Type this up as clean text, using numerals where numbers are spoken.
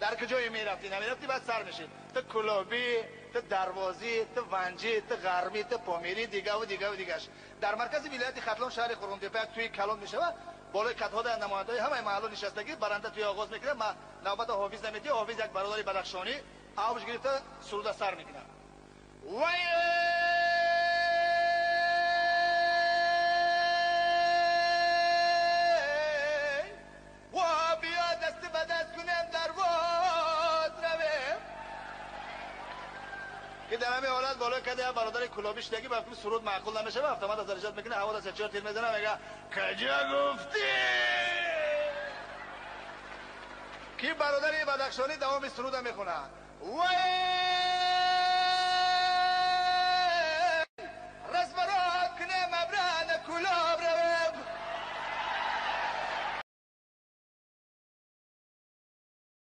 Дар куҷое мерафтӣ, намерафтӣ, баъд сар мешид. Ту Кулобӣ, ту Дарвозӣ, ту Ванҷӣ, ту Ғармӣ, ту Помирӣ, дигаву дигаву дигаш. Дар маркази вилояти Хатлон, шаҳри Қурғонтеппа, як тӯи калон мешавад. Болои катҳо дар намояндаҳои ҳамаи маҳалло нишастагӣ, баранда тӯи оғоз мекунад, ма навбата ҳофиз наметиҳ, ҳофиз як бародари бадахшонӣ авҷ гирифта суруда сар мекунад. Вай! Ва биё дасти ба даст кунем, дарвоз равем. Ки дар ҳамин ҳолат болои каде як бародари кулобӣ шидаги, ба фикри суруд маъқул намешава, автомат аз заряҷат мекунад, ҳаво да се-чор тир мезанад, мега каҷа гуфтӣ? Ки бародари бадахшонӣ давоми суруда мехонад. Вай!